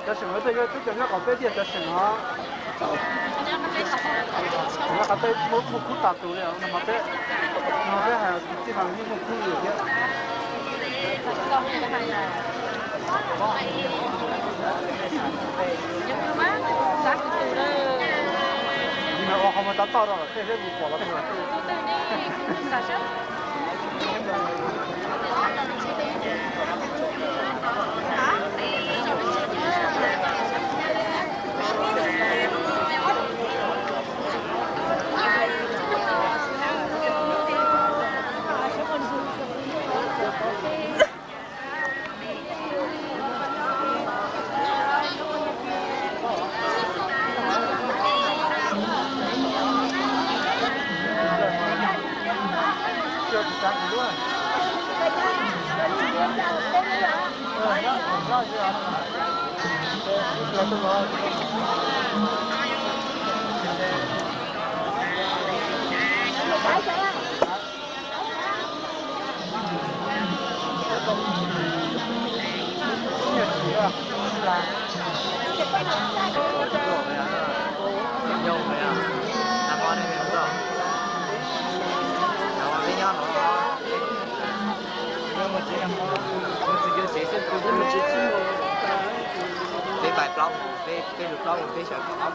Cov seem no tej twb cov nyob qhov peb tiag cov seem no. Nyob qhov peb muaj khub tas tus li no mas peb, no peb hais tij mas yeej muaj khub li thiab. Ua qhov muag tav toj rau tej seb kuv pom los tej. Peb pais plaub, peb, peb lus plaub peb sawv ob.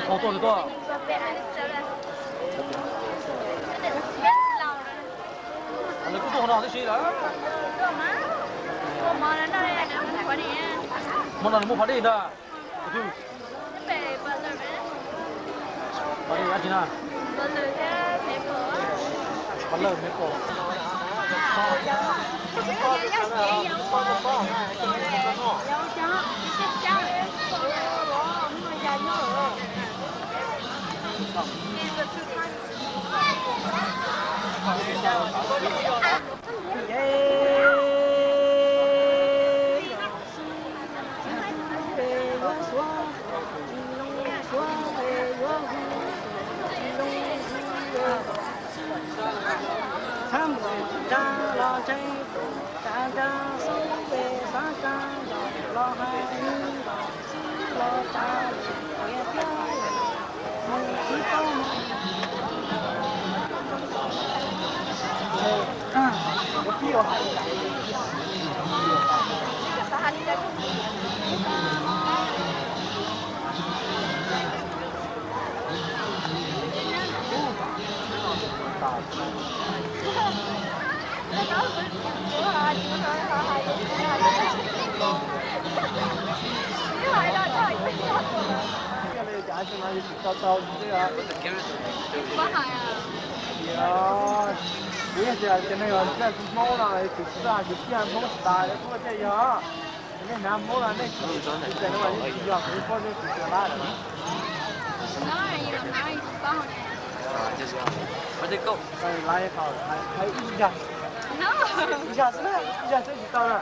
Qhov tuaj li tuaj. Lawv kuj tuaj qhov no tib si lawm. Hmo no nws muaj party ntag. Party dab tsi na? Party Maple. Kuv yog tias cov neeg uas tsis txawj Hmoob no, kuv tsis txawj hais kwv txhiaj Hmoob tas kuj thiaj yog. Nej hnav Hmoob no nej tsis txawj no nej tsis yog kuv paub nej tsis txawj lab lawm. Lab ib yam, ib yam xwb na, ib yam xwb tsis tau na.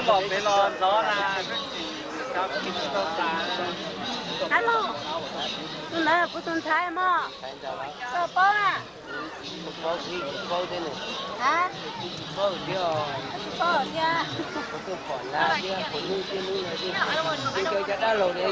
Twb los pem los ntxov na, koj tsis tau tas. Tus ntawd kuv tus ntxhais mog, koj paub na. Tsis paub thiab, tsis paub thiab. Tsis paub thiab. Kuv tuaj pom lawv thiab, kuv hnub thiab hnub no thiab. Cov dab laug ne,